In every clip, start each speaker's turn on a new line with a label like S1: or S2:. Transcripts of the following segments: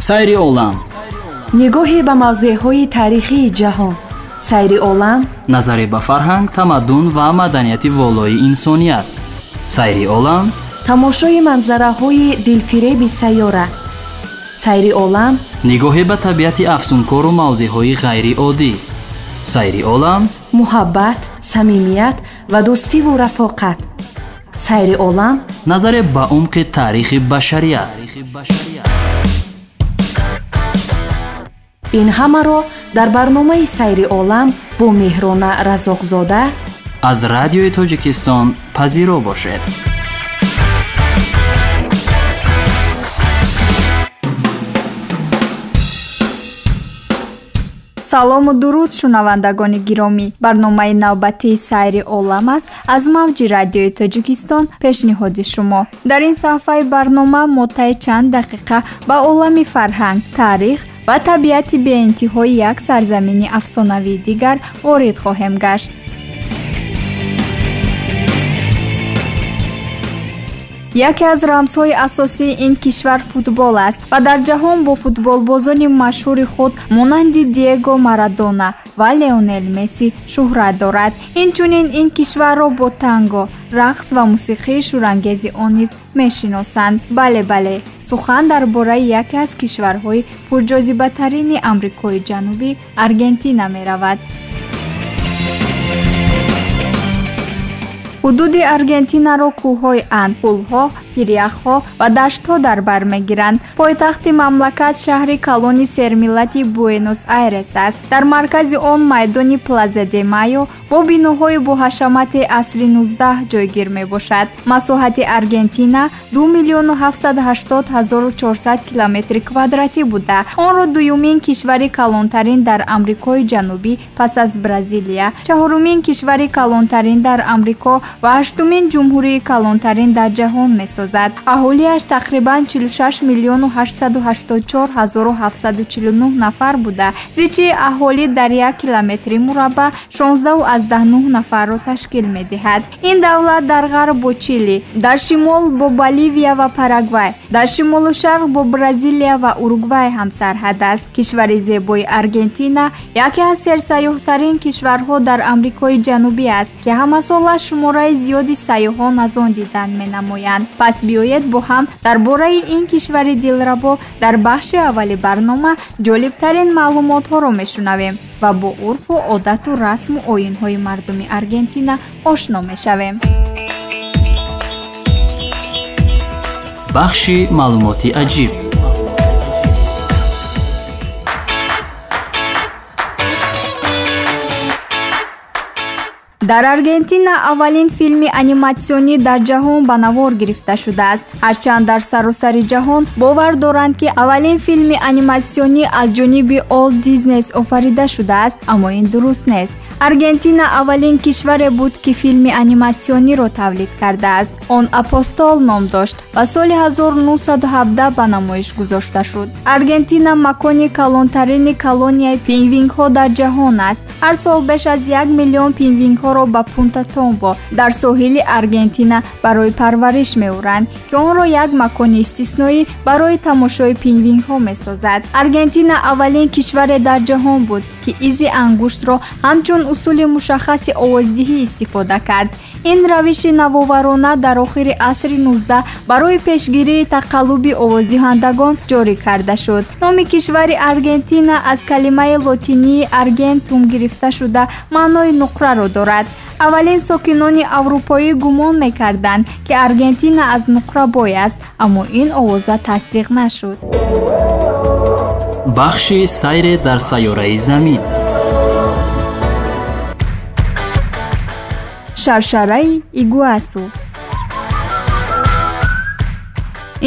S1: Сайри олам.
S2: Нигоҳе ба мавзеъҳои таърихии ҷаҳон. Сайри олам.
S1: Назаре ба фарҳанг, тамаддун ва маданияти волои инсоният. Сайри олам.
S2: Тамошои манзараҳои дилфиреби сайёра. Сайри олам.
S1: Нигоҳе ба табиати афсункору мавзеъҳои ғайриоддӣ. Сайри олам.
S2: Муҳаббат, самимият ва дӯстиву рафоқат. Сайри олам.
S1: Назаре ба умқи таърихи башарият.
S2: Ин ҳамаро дар барномаи Сайри олам бо Меҳрона Разоқзода
S1: аз Радиои Тоҷикистон пазиро бошед.
S3: Салому дуруд, шунавандагони гиромӣ. Барномаи навбатии Сайри олам аст аз мавҷи Радиои Тоҷикистон пешниҳоди шумо. Дар ин саҳифаи барнома мо таи чанд дақиқа ба олами фарҳанг, таърих ва табиати беинтиҳои як сарзамини афсонавии дигар ворид хоҳем гашт. Яке аз рамзҳои асосии ин кишвар футбол аст ва дар ҷаҳон бо футболбозони машҳури худ монанди Диего Марадона ва Леонел Месси шӯҳрат дорад. Инчунин ин кишварро бо танго, рақс ва мусиқии шӯрангези он низ мешиносанд. Бале, бале, сухан дар бораи яке аз кишварҳои пурҷозибатарини Амрикои Ҷанубӣ Аргентина меравад. Ҳудуди Аргентинаро кӯҳҳои Анд, кӯлҳо, пиряхҳо ва даштҳо дар бар мегиранд. Пойтахти мамлакат шаҳри калони сермиллати Буэнос-Айрес аст. Дар маркази он майдони Плаза де Майо бо биноҳои боҳашамати асри 19 ҷойгир мебошад. Масоҳати Аргентина 2 780 400 километри квадратӣ буда, онро дуюмин кишвари калонтарин дар Амрикои Ҷанубӣ пас аз Бразилия, чаҳорумин кишвари калонтарин дар Амрико ва ҳаштумин ҷумҳурии калонтарин дар ҷаҳон месозад. Аҳолиаш тақрибан 46 884 749 нафар буда, зичии аҳолӣ дар як километри мураббаъ 16,9 нафарро ташкил медиҳад. Ин давлат дар ғарб бо Чили, дар шимол бо Боливия ва Парагвай, дар шимолу шарқ бо Бразилия ва Уругвай ҳамсарҳад аст. Кишвари зебои Аргентина яке аз серсайёҳтарин кишварҳо дар Амрикои Ҷанубӣ аст, ки ҳамасола шумораи зиёди сайёҳон аз он дидан менамоянд. Пас биёед бо ҳам дар бораи ин кишвари дилрабо дар бахши аввали барнома ҷолибтарин маълумотҳоро мешунавем ва бо урфу одату расму оинҳои мардуми Аргентина ошно мешавем.
S1: Бахши маълумоти аҷиб.
S3: Дар Аргентина аввалин филми аниматсионӣ дар ҷаҳон ба навор гирифта шудааст. Ҳарчанд дар саросари ҷаҳон бовар доранд, ки аввалин филми аниматсионӣ аз ҷониби Уолт Дизнес офарида шудааст, аммо ин дуруст нест. Аргентина аввалин кишваре буд, ки филми аниматсиониро тавлид кардааст. Он Апостол ном дошт ва соли 1917 ба намоиш гузошта шуд. Аргентина макони калонтарини колонияи пингвинҳо дар ҷаҳон аст. Ҳар сол беш аз 1 миллион пингвинҳоро ба Пунта Томбо дар соҳили Аргентина барои парвариш меоранд, ки онро як макони истисноӣ барои тамошои пингвинҳо месозад. Аргентина аввалин кишваре дар ҷаҳон буд, ки изи ангуштро ҳамчун усули мушаххаси овоздиҳӣ истифода кард. Ин равиши навоварона дар охири асри 19 барои пешгирии тақаллуби овоздиҳандагон ҷорӣ карда шуд. Номи кишвари Аргентина аз калимаи лотинии аргентум гирифта шуда маънои нуқраро дорад. Аввалин сокинони аврупоӣ гумон мекарданд, ки Аргентина аз нуқра бой аст, аммо ин овоза тасдиқ нашуд.
S1: Бахши сайре дар сайёраи Замин.
S3: Шаршараи Игуасу.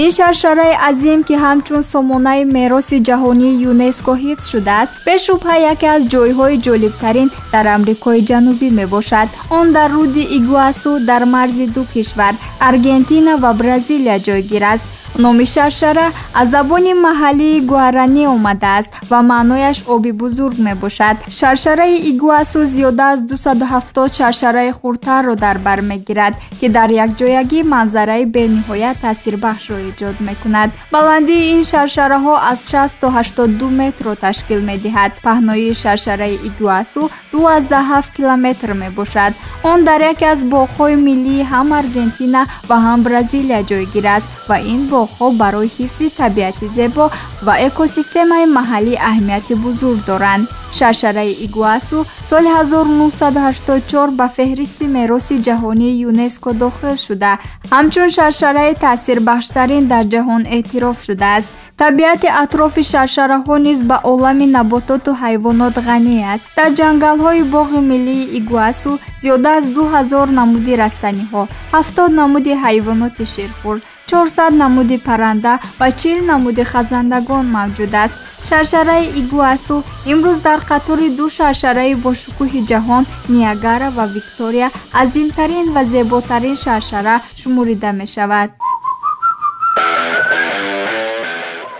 S3: Ин шаршараи азим, ки ҳамчун сомонаи мероси ҷаҳонии ЮНЕСКО ҳифз шудааст, бешубҳа яке аз ҷойҳои ҷолибтарин дар Амрикои Ҷанубӣ мебошад. Он дар руди Игуасу дар марзи ду кишвар Аргентина ва Бразилия ҷойгир аст. Номи шаршара аз забони маҳаллии гуаранӣ омадааст ва маънояш оби бузург мебошад. Шаршараи Игуасу зиёда аз 270 шаршараи хурдтарро дар бар мегирад, ки дар якҷоягӣ манзараи бениҳоят таъсирбахшро эҷод мекунад. Баландии ин шаршараҳо аз 60 то 82 метрро ташкил медиҳад. Паҳноии шаршараи Игуасу 2,7 километр мебошад. Он дар яке аз боғҳои миллии ҳам Аргентина ва ҳам Бразилия ҷойгир аст ва ин боғҳо барои ҳифзи табиати зебо ва экосистемаи маҳаллӣ аҳамияти бузург доранд. Шаршараи Игуасу соли 1984 ба феҳристи мероси ҷаҳонии ЮНЕСКО дохил шуда, ҳамчун шаршараи таъсирбахштарин дар ҷаҳон эътироф шудааст. Табиати атрофи шаршараҳо низ ба олами набототу ҳайвонот ғанӣ аст. Дар ҷангалҳои боғи миллии Игуасу зиёда аз 2000 намуди растаниҳо, 70 намуди ҳайвоноти ширхӯр, 400 намуди парранда ва 40 намуди хазандагон мавҷуд аст. Шаршараи Игуасу имрӯз дар қатори ду шаршараи бошукӯҳи ҷаҳон Ниагара ва Виктория азимтарин ва зеботарин шаршара шуморида мешавад.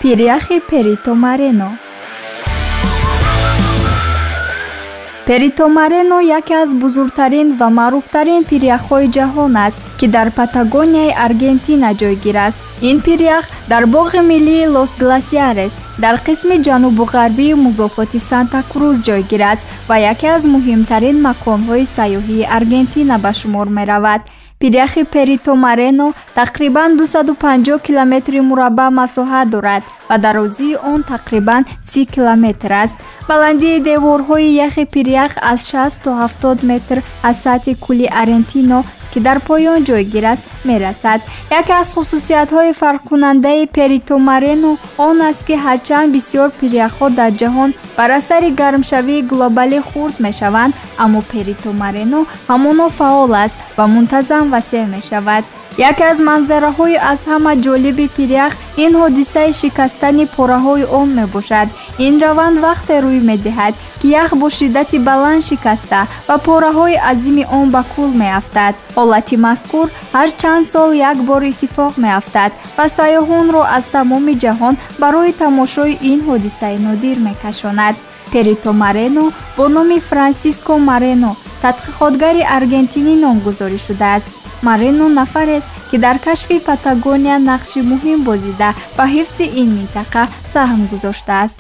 S3: Пиряхи Перито Морено. Перито Морено яке аз бузургтарин ва маъруфтарин пиряхҳои ҷаҳон аст, ки дар Патагонияи Аргентина ҷойгир аст. Ин пирях дар боғи миллии Лос Гласиарес дар қисми ҷанубу ғарбии музофоти Санта Круз ҷойгир аст ва яке аз муҳимтарин маконҳои сайёҳии Аргентина ба шумор меравад. Пиряхи Перито Морено тақрибан 250 километри мураббаъ масоҳат дорад ва дарозии он тақрибан 30 километр аст. Баландии деворҳои яхи пирях аз 60 то 70 метр аз сатҳи кӯли Арентино, ки дар поён ҷойгир аст, мерасад. Яке аз хусусиятҳои фарқкунандаи Перито Морено он аст, ки ҳарчанд бисёр пиряхҳо дар ҷаҳон бар асари гармшавии глобалӣ хурд мешаванд, аммо Перито Морено ҳамоно фаъол аст ва мунтазам васеъ мешавад. Яке аз манзараҳои аз ҳама ҷолиби пирях ин ҳодисаи шикастани пораҳои он мебошад. Ин раванд вақте рӯй медиҳад, ки ях бо шиддати баланд шикаста ва пораҳои азими он ба кӯл меафтад. Ҳолати мазкур ҳар чанд сол як бор иттифоқ меафтад ва сайёҳонро аз тамоми ҷаҳон барои тамошои ин ҳодисаи нодир мекашонад. Перито Морено бо номи Франсиско Морено, тадқиқотгари аргентинӣ номгузорӣ шудааст. Морено нафарест, ки дар кашфи Патагония нақши муҳим бозида ба ҳифзи ин минтақа саҳм гузоштааст.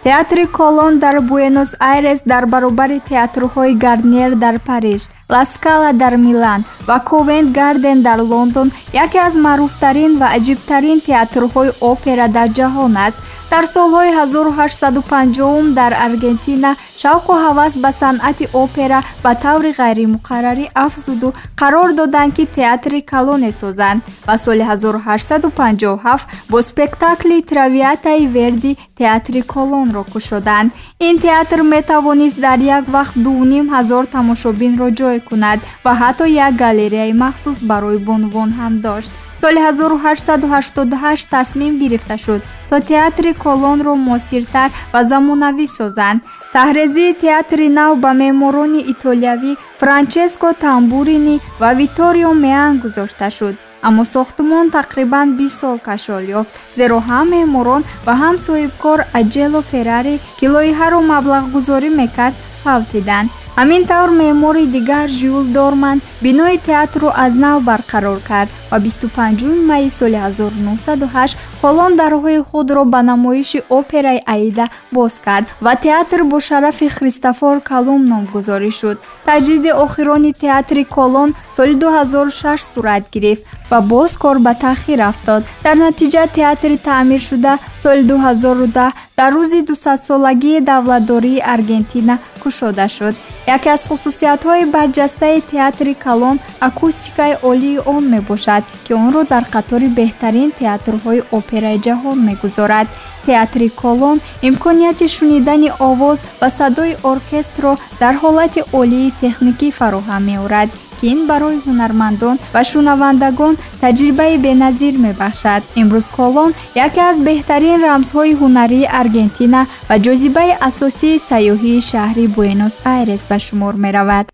S3: Театри Колон дар Буэнос-Айрес дар баробари театрҳои Гарньер дар Париж, Ла Скала дар Милан ва Ковент Гарден дар Лондон яке аз маъруфтарин ва аҷибтарин театрҳои опера дар ҷаҳон аст. Дар солҳои 1850 дар Аргентина шавқу ҳавас ба санъати опера ба таври ғайримуқаррарӣ афзуду қарор доданд, ки театри калоне созанд ва соли 1857 бо спектакли Травиатаи Верди театри Колонро кушоданд. Ин театр метавонист дар як вақт 2500 тамошобинро ҷой кунад ва ҳатто як галереяи махсус барои бонувон ҳам дошт. Соли 1888 тасмим гирифта шуд, то театри Колонро муосиртар ва замонавӣ созанд. Таҳрезии театри нав ба меъморони итолиявӣ Франческо Тамбурини ва Виторио Меан гузошта шуд. Аммо сохтумон тақрибан 20 сол кашол ёфт, зеро ҳам меъморон ва ҳам соҳибкор Аҷело Феррари, ки лоиҳаро маблағгузорӣ мекард, фавтиданд. Ҳамин тавр меъмори дигар Жюл Дорман бинои театрро аз нав барқарор кард ва 25 майи соли 1908 Колон дарҳои худро ба намоиши операи Аида боз кард ва театр бо шарафи Христофор Колумб номгузорӣ шуд. Таҷдиди охирони театри Колон соли 2006 сурат гирифт ва боз кор ба таъхир афтод. Дар натиҷа театри таъмиршуда соли 2010 дар рӯзи 200-солагии давлатдории Аргентина кушода шуд. Яке аз хусусиятҳои барҷастаи театри Колон акустикаи олии он мебошад, ки онро дар қатори беҳтарин театрҳои операи ҷаҳон мегузорад. Театри Колон имконияти шунидани овоз ва садои оркестрро дар ҳолати олии техникӣ фароҳам меорад, ки ин барои ҳунармандон ва шунавандагон таҷрибаи беназир мебахшад. Имрӯз Колон яке аз беҳтарин рамзҳои ҳунарии Аргентина ва ҷозибаи асосии сайёҳии шаҳри Буэнос-Айрес ба шумор меравад.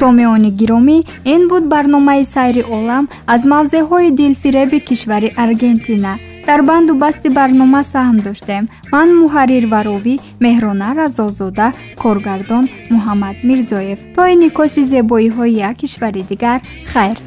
S3: Сомеони гиромӣ, ин буд барномаи «Сайри олам» аз мавзеъҳои дилфиреби кишвари Аргентина. Дар банду басти барнома саҳм доштем ман, муҳаррир ва ровӣ Меҳрона Разолзода, коргардон Муҳаммад Мирзоев. То инъикоси зебоиҳои як кишвари дигар, хайр.